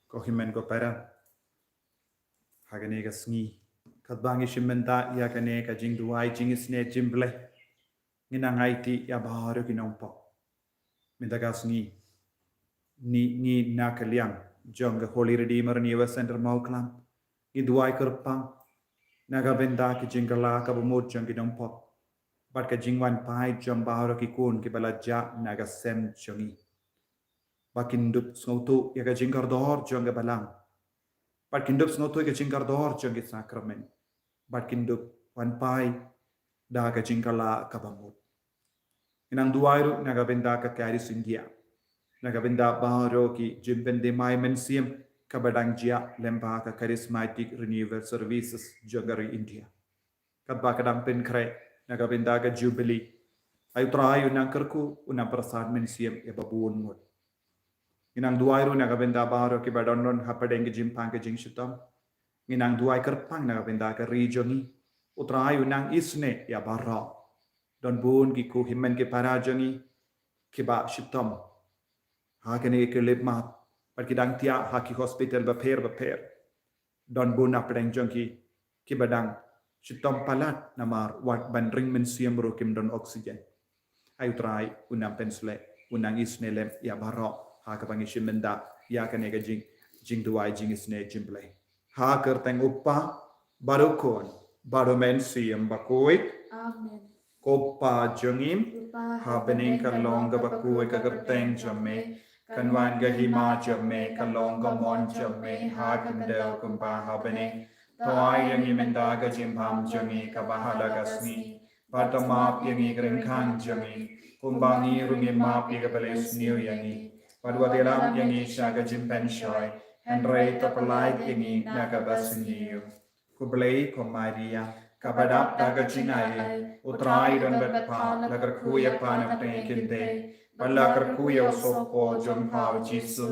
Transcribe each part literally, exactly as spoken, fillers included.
Ko hynmen ko para, ha kane ka sngi, katba ngi shim bynta ïa kane ka jingduwai jingisynei jingblei, ngi nang aiti ïa baroh ki nongpop. Mynta ka sngi, ngi, ngi na ka liang jong ka Holy Redeemer Renewal Center Mawklam, ngi duwai kyrpang na ka bynta ki jingkylla kaba mut jong ki nongpop, bad ka jingwan phai jong baroh ki khun kiba la jah na ka sem jong ngi, ba kin dup sngewthuh ïa ka jingkordor jong ka Balang, bad kin dup sngewthuh ïa ka jingkordor jong ki sakramen, bad kin dup wan phai da ka jingkylla kaba mut. Ngi nang duwai ruh na ka bynta ka Caris India, na ka bynta baroh ki jingpynthymmai mynsiem kaba dang jia lyngba ka Charismatic Renewal Services jong ka ri India, katba ka dang pynkhreh na ka bynta ka Jubilee. Ai U Trai, u nang kyrkhu, u nang pyrsad mynsiem ïa ba bun ngut. Ngi nang duwai ruh na ka bynta baroh kiba don don hapdeng ka jingpang ka jingshitom. Ngi nang duwai kyrpang na ka bynta ka ri jong ngi. U Trai u nang isynei ïa baroh. Don bun ki khun hynmen ki para jong ngi kiba shitom ha kine ki khyllipmat, bad ki dang thiah ha ki hospital bapher bapher. Don bun hapdeng jong ki kiba dang shitom palat namar wat ban ring mynsiem ruh kim don oxygen. Ai U Trai u nang pynshlur, u nang isynei lem ïa baroh ha kaba ngi shim bynta ïa kane ka jing, jingduwai jingisynei jingblei. Ha ka kyrteng U Kpa, bad U Khun, bad U Mynsiem Bakhuid. Amen. Ko Pa jong ngi, ha bneng kan long kaba khuid ka kyrteng jong me, kan wan ka hima jong me, kan long ka mon jong me ha ka khyndew kumba ha bneng. To ai ïa ngi mynta ka jingpang jong ngi kaba ha la ka sngi, bad to map ïa ngi ki ryngkang jong ngi, kumba ngi ruh ngi map ïa kiba la isniew ïa ngi. Bad wat ïalam ïa ngi sha ka jingpynshoi, hynrei to pyllait ïa ngi na kaba sniew. Khublei ko Maria, kaba dap da ka jingaiei, U Trai u don bad pha, la kyrkhu ïa pha na pdeng ki kynthei, bad la kyrkhu ïa u sohpop jong pha U Jisu.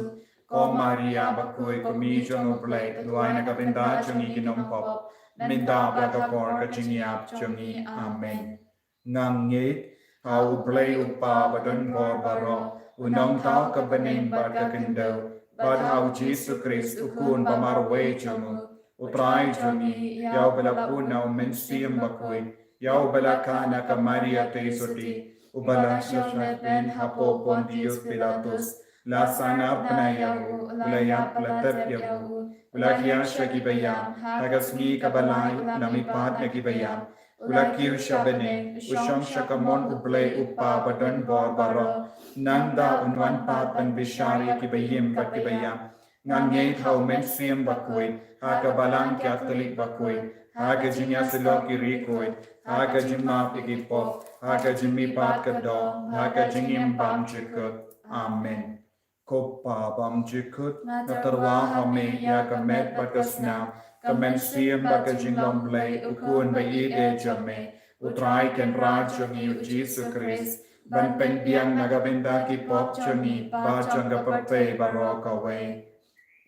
Ko Maria bakhuid, ko Kmie jong U Blei, to duwai na ka bynta jong ngi ki nongpop, mynta bad ha ka por ka jingïap jong ngi. Amen. Nga ngeit ha U Blei U Kpa badonbor baroh, u nongthaw ka bneng bad ka khyndew, bad ha U Jisu Khrist u Khun ba marwei jong u, U Trai jong ngi, ïa uba la pun na U Mynsiem Bakhuid, ïa uba la kha na ka Maria Theisotti, uba la shah shadien hapoh Pontius Pilatus, la sahnarphna ïa u, u la ïap, la tep ïa u, u la hiar sha kiba ïap, ha ka sngi kaba lai u la mihpat na kiba ïap, u la kiew sha bneng, u shong sha kamon U Blei U Kpa badonbor baroh. Nangta un wan pat ban bishar ïa kiba im bad kiba ïap. Nga ngeit ha U Mynsiem Bakhuid, ha ka Balang Katholik bakhuid, ha ka jingïasyllok ki riewkhuid, ha ka jingmap ïa ki pop, ha ka jingmihpat ka doh, ha ka jingim bymjukut. Amen. Ko Pa bymjukut, nga tyrwa ha me ïa ka met bad ka snam, ka mynsiem bad ka jinglong Blei U Khun ba ïeit jong me, U Trai Kynrad jong ngi U Jisu Khrist, ban pynbiang na ka bynta ki pop jong ngi bad jong ka pyrthei baroh kawei.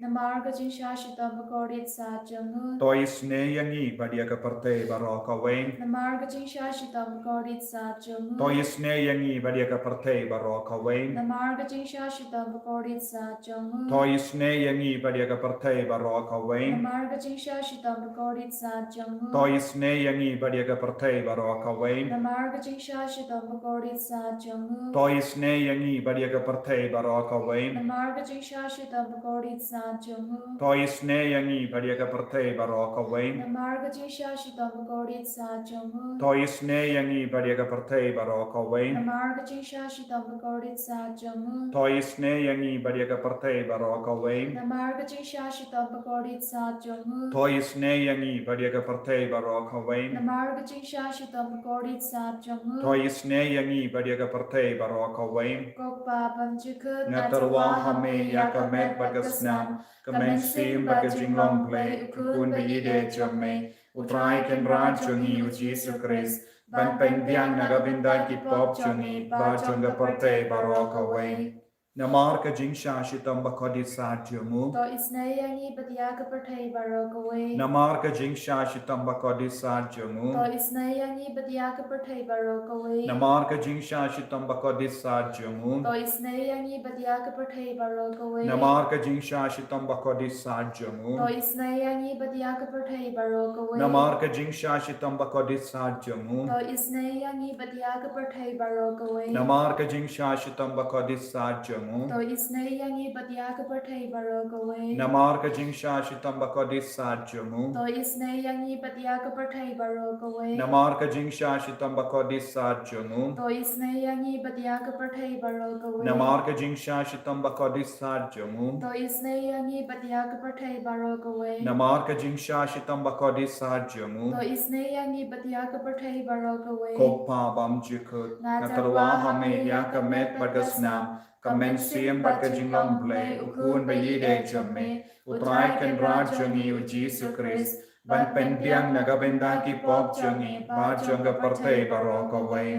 Namar ka jingshah shitom bakordit sat jong u. To isynei ïa ngi bad ïa ka pyrthei baroh kawei. Namar ka jingshah shitom bakordit sat jong u. To isynei ïa ngi bad ïa ka pyrthei baroh kawei. Namar ka jingshah shitom bakordit sat jong u. To isynei ïa ngi bad ïa ka pyrthei baroh kawei. Namar ka jingshah shitom bakordit sat jong u. To isynei ïa ngi bad ïa ka pyrthei baroh kawei. Namar ka jingshah shitom bakordit sat jong u. To isynei ïa ngi bad ïa ka pyrthei baroh kawei. Namar ka jingshah shitom bakordit sat jong u. To isynei ïa ngi bad ïa ka pyrthei baroh kawei. Namar ka jingshah shitom bakordit sat jong u. To isynei ïa ngi bad ïa ka pyrthei baroh kawei. Namar ka jingshah shitom bakordit sat jong u. To isynei ïa ngi bad ïa ka pyrthei baroh kawei. Namar ka jingshah shitom bakordit sat jong u. To isynei ïa ngi bad ïa ka pyrthei baroh kawei. Namar ka jingshah shitom bakordit sat jong u. To isynei ïa ngi bad ïa ka pyrthei baroh kawei. Ko Pa bymjukut, nga tyrwa ha me ïa ka met bad ka snam, ka mynsiem bad ka jinglong Blei U Khun ba ïeit jong me, U Trai Kynrad jong ngi U Jisu Khrist, ban pynbiang na ka bynta ki pop jong ngi bad jong ka pyrthei baroh kawei. Namar ka jingshah shitom bakordit sat jong u. To isynei ïa ngi bad ïa ka pyrthei baroh kawei. Namar ka jingshah shitom bakordit sat jong u. To isynei ïa ngi bad ïa ka pyrthei baroh kawei. Namar ka jingshah shitom bakordit sat jong u. To isynei ïa ngi bad ïa ka pyrthei baroh kawei. Namar ka jingshah shitom bakordit sat jong u. To isynei ïa ngi bad ïa ka pyrthei baroh kawei. Namar ka jingshah shitom bakordit sat jong u. To isynei ïa ngi bad ïa ka pyrthei baroh kawei. Namar ka jingshah shitom bakordit sat jong u. To isynei ïa ngi bad ïa ka pyrthei baroh kawei. Namar ka jingshah shitom bakordit sat jong u. To isynei ïa ngi bad ïa ka pyrthei baroh kawei. Namar ka jingshah shitom bakordit sat jong u. To isynei ïa ngi bad ïa ka pyrthei baroh kawei. Namar ka jingshah shitom bakordit sat jong u. To isynei ïa ngi bad ïa ka pyrthei baroh kawei. Namar ka jingshah shitom bakordit sat jong u. To isynei ïa ngi bad ïa ka pyrthei baroh kawei. Ko Pa bymjukut, nga tyrwa ha me ïa ka met bad ka snam, ka mynsiem bad ka jinglong Blei, u Khun ba ïeidei jong me, u Trai Kynrad jong ngi u Jisu Khrist, ban pynbiang na ka bynta ki pop jong ngi bad jong ka pyrthei baroh kawei.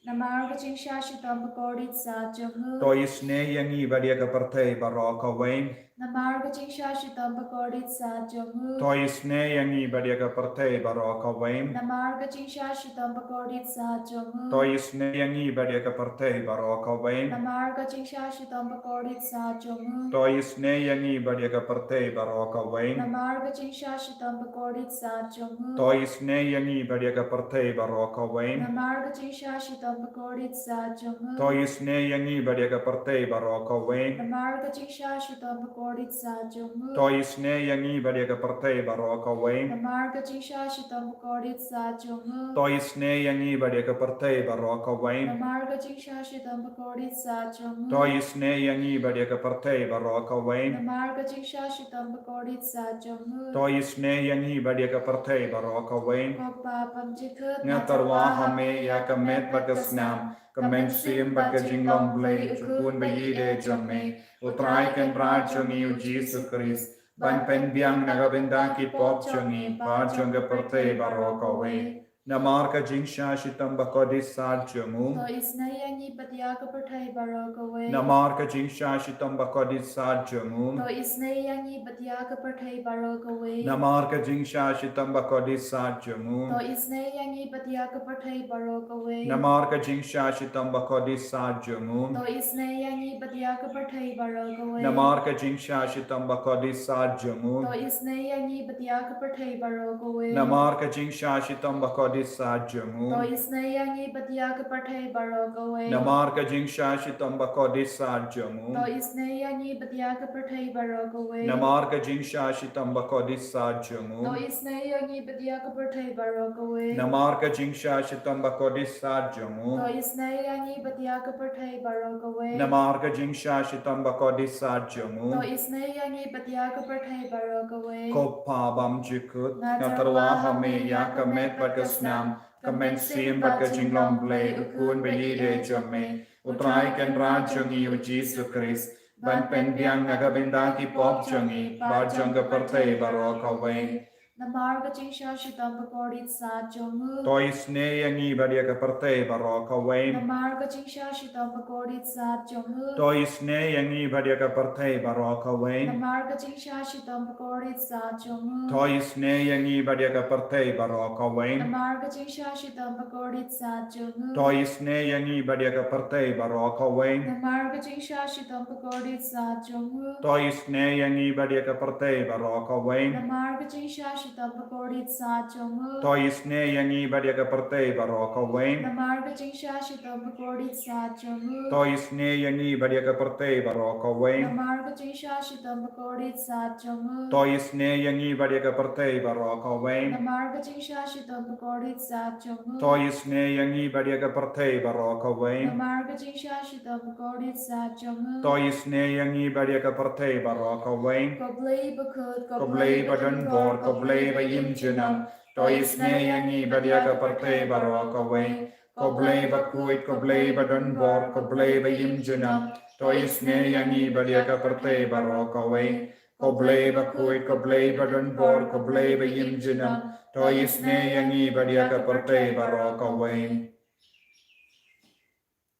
Namar ka jingshah shitom bakordit sat jong u. To isynei ïa ngi bad ïa ka pyrthei baroh kawei. Namar ka jingshah shitom bakordit sat jong u. To isynei ïa ngi bad ïa ka pyrthei baroh kawei. Namar ka jingshah shitom bakordit sat jong u. To isynei ïa ngi bad ïa ka pyrthei baroh kawei. Namar ka jingshah shitom bakordit sat jong u. To isynei ïa ngi bad ïa ka pyrthei baroh kawei. Namar ka jingshah shitom bakordit sat jong u. To isynei ïa ngi bad ïa ka pyrthei baroh kawei. Namar ka jingshah shitom bakordit sat jong u. To isynei ïa ngi bad ïa ka pyrthei baroh kawei. Namar ka jingshah shitom bakordit sat jong u. To isynei ïa ngi bad ïa ka pyrthei baroh kawei. Namar ka jingshah shitom bakordit sat jong u. To isynei ïa ngi bad ïa ka pyrthei baroh kawei. Namar ka jingshah shitom bakordit sat jong u. To isynei ïa ngi bad ïa ka pyrthei baroh kawei. Namar ka jingshah shitom bakordit sat jong u. To isynei ïa ngi bad ïa ka pyrthei baroh kawei. Ko Pa bymjukut, nga tyrwa ha me ïa ka met bad ka snam, ka mynsiem bad ka jinglong Blei, u Khun ba ïeidei jong me, u Trai Kynrad jong ngi u Jisu Khrist, ban pynbiang na ka bynta ki pop jong ngi bad jong ka pyrthei baroh kawei. Namar ka jingshah shitom bakordit sat jong u. To isynei ïa ngi bad ïa ka pyrthei baroh kawei. Namar ka jingshah shitom bakordit sat jong u. To isynei ïa ngi bad ïa ka pyrthei baroh kawei. Namar ka jingshah shitom bakordit sat jong u. To isynei ïa ngi bad ïa ka pyrthei baroh kawei. Namar ka jingshah shitom bakordit sat jong u. To isynei ïa ngi bad ïa ka pyrthei baroh kawei. Namar ka jingshah shitom bakordit sat jong u. To isynei ïa ngi bad ïa ka pyrthei baroh kawei. Namar ka jingshah shitom bakordit sat jong u. To isynei ïa ngi bad ïa ka pyrthei baroh kawei. Namar ka jingshah shitom bakordit sat jong u. To isynei ïa ngi bad ïa ka pyrthei baroh kawei. Namar ka jingshah shitom bakordit sat jong u. To isynei ïa ngi bad ïa ka pyrthei baroh kawei. Namar ka jingshah shitom bakordit sat jong u. To isynei ïa ngi bad ïa ka pyrthei baroh kawei. Namar ka jingshah shitom bakordit sat jong u. To isynei ïa ngi bad ïa ka pyrthei baroh kawei. Ko Pa bymjukut, nga tyrwa ha me ïa ka met bad ka snam, ka mynsiem bad ka jinglong Blei, u Khun ba ïeidei jong me, u Trai Kynrad jong ngi u Jisu Khrist, ban pynbiang na ka bynta ki pop jong ngi bad jong ka pyrthei baroh kawei. Namar ka jingshah shitom bakordit sat jong u. To isynei ïa ngi bad ïa ka pyrthei baroh kawei. Namar ka jingshah shitom bakordit sat jong u. To isynei ïa ngi bad ïa ka pyrthei baroh kawei. Namar ka jingshah shitom bakordit sat jong u. To isynei ïa ngi bad ïa ka pyrthei baroh kawei. Namar ka jingshah shitom bakordit sat jong u. To isynei ïa ngi bad ïa ka pyrthei baroh kawei. Namar ka jingshah shitom bakordit sat jong u. To isynei ïa ngi bad ïa ka pyrthei baroh kawei. Namar ka jingshah shitom bakordit sat jong u. To isynei ïa ngi bad ïa ka pyrthei baroh kawei. Namar ka jingshah shitom bakordit sat jong u. To isynei ïa ngi bad ïa ka pyrthei baroh kawei. Namar ka jingshah shitom bakordit sat jong u. To isynei ïa ngi bad ïa ka pyrthei baroh kawei. Namar ka jingshah shitom bakordit sat jong u. To isynei ïa ngi bad ïa ka pyrthei baroh kawei. Namar ka jingshah shitom bakordit sat jong u. To isynei ïa ngi bad ïa ka pyrthei baroh kawei. Ko Blei bakhuid, ko Blei badonbor, ko Blei ba im junom. To isynei ïa ngi bad ïa ka pyrthei baroh kawei. Ko Blei bakhuid, ko Blei badonbor, ko Blei ba im junom. To isynei ïa ngi bad ïa ka pyrthei baroh kawei. Ko Blei bakhuid, ko Blei badonbor, ko Blei ba im junom. To isynei ïa ngi bad ïa ka pyrthei baroh kawei.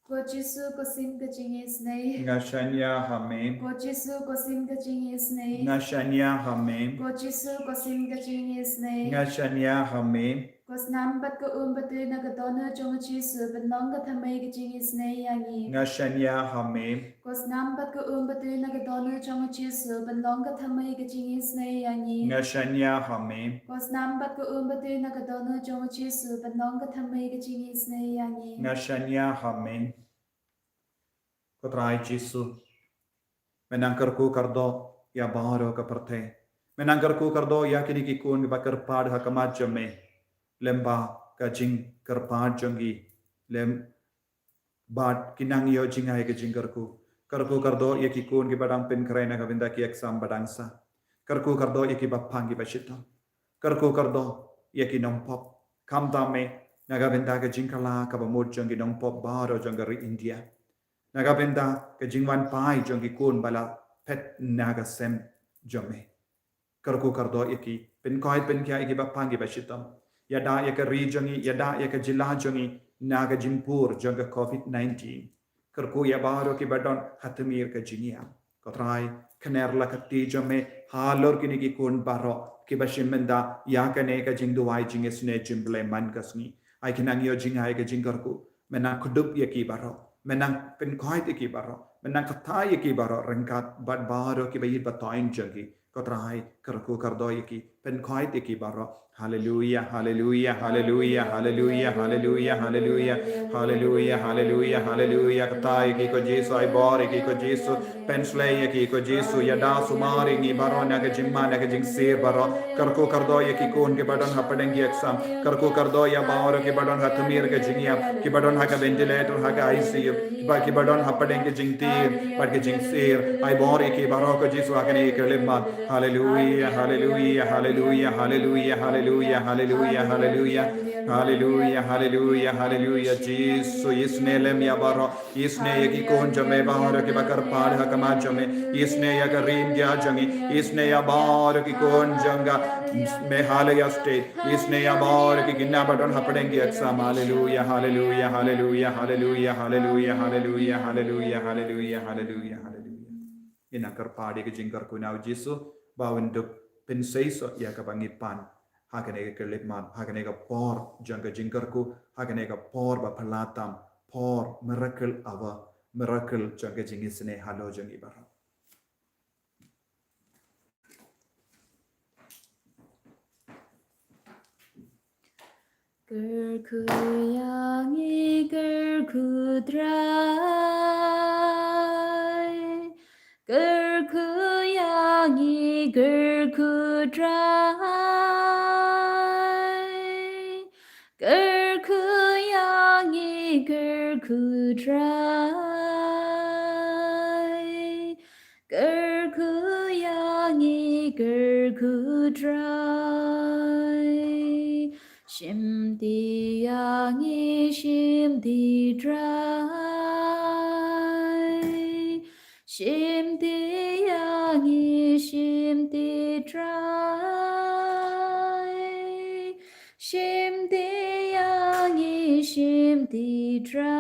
Ko Jisu, ko sim ka jingisynei. Nga shaniah ha me. Ko Jisu, ko sim ka jingisynei. Nga shaniah ha me. Ko Jisu, ko sim ka jingisynei. Nga shaniah ha me. Ko snam bad ko um batui na ka dohnud jong u Jisu, pynlong ka thymmei ka jingisynei ïa ngi. Nga shaniah ha me. Ko snam bad ko um batui na ka dohnud jong u Jisu, pynlong ka thymmei ka jingisynei ïa ngi. Nga shaniah ha me. Ko snam bad ko um batui na ka dohnud jong u Jisu, pynlong ka thymmei ka jingisynei ïa ngi. Nga shaniah ha me. Ko Trai Jisu, me nang kyrkhu kyrdoh ïa baroh ka pyrthei. Me nang kyrkhu kyrdoh ïa kine ki khun kiba kyrpad ha khmat jong me. Lem bad ka jingkyrpad jong ki, lem bad ki nang ïoh jngai ka jingkyrkhu. Kyrkhu kyrdoh ïa ki khun kiba dang pynkhreh na ka bynta ki exam ba dang sah. Kyrkhu kyrdoh ïa kiba pang kiba shitom. Kyrkhu kyrdoh ïa ki nongpop. Khamtam me, na ka bynta ka jingkylla kaba mut jong ki nongpop baroh jong ka ri India. Na ka bynta ka jingwan phai jong ki khun ba la phet na ka sem jong me. Kyrkhu kyrdoh ïa ki, pynkhuid pynkhiah ïa kiba pang kiba shitom. Ïada ïa ka ri jong ngi, ïada ïa ka jylla jong ngi na ka jingpur jong ka covid nineteen. Kyrkhu ïa baroh kiba don ha tmier ka jingïap. Ko Trai, khner la ka kti jong me halor kine ki khun baroh kiba shim bynta ïa kane ka jingduwai jingisynei jingblei man ka sngi. Ai ki nang ïoh jngai ka jingkyrkhu. Me nang kdup ïa ki baroh. Me nang pynkhuid ïa ki baroh. Me nang kyrkhu ïa ki baroh ryngkat bad baroh kiba ïeit ba thoh jong ki. Ko Trai, kyrkhu kyrdoh ïa ki, pynkhuid ïa ki baroh. Haleluia, haleluia, haleluia, haleluia, haleluia, haleluia. Haleluia, haleluia, haleluia. Kyrkhu ïa ki ko Jisu, ai bor ïa ki ko Jisu. Pynshlei ïa ki ko Jisu, ïada sumar ïa ngi baroh na ka jingma na ka jingsir baroh. Kyrkhu kyrdoh ïa ki khun kiba don hapdeng ki exam. Kyrkhu kyrdoh ïa baroh kiba don ha tmier ka jingïap, kiba don ha ka ventilator, ha ka I C U, kiba, kiba don hapdeng ka jingtir bad ka jingsir. Ai bor ïa ki baroh ko Jisu ha kane ka khyllipmat. Haleluia, haleluia, haleluia, haleluia, haleluia, haleluia, haleluia. Haleluia, haleluia, haleluia. Jisu, isynei lem ïa baroh. Isynei ïa ki khun jong me baroh kiba kyrpad ha khmat jong me. Isynei ïa ka ri India jong ngi. Isynei ïa baroh ki khun jong ka Meghalaya State. Isynei ïa baroh ki khynnah ba don hapdeng ki exam. Haleluia, haleluia, haleluia, haleluia, haleluia, haleluia, haleluia, haleluia, haleluia, haleluia. Ngi nang kyrpad ïa ka jingkyrkhu na u Jisu ba un dup pynseisoh ïa kaba ngi pan ha kane ka khyllipmat, ha kane ka por jong ka jingkyrkhu, ha kane ka por ba phylla tam, por miracle hour, miracle jong ka jingisynei halor jong ngi baroh. Kyrkhu ïa ngi, kyrkhu Trai. Kyrkhu ïa ngi, kyrkhu Trai. Kyrkhu ïa ngi, kyrkhu Trai. Kyrkhu ïa ngi, kyrkhu Trai. Shimti ïa ngi, shimti Trai. Shimti ïa ngi, shimti Trai. Shimti ïa ngi, shimti Trai.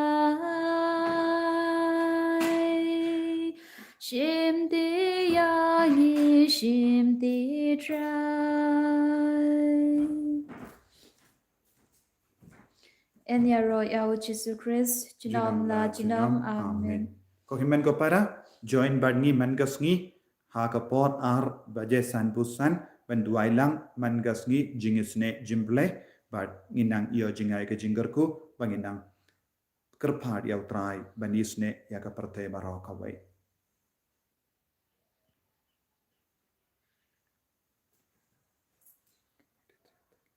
Shimti ïa ngi, shimti Trai. Yn ïaroh ïa u Jisu Khrist, junom la junom. Amen. Ko hynmen ko para, join bad ngi man ka sngi ha ka por ar baje sanphew san ban duwai lang man ka sngi jingisynei jingblei, bad ngin nang ïoh jngai ka jingkyrkhu, bad ngin nang kyrpad ïa u Trai ban isynei ïa ka pyrthei baroh kawei.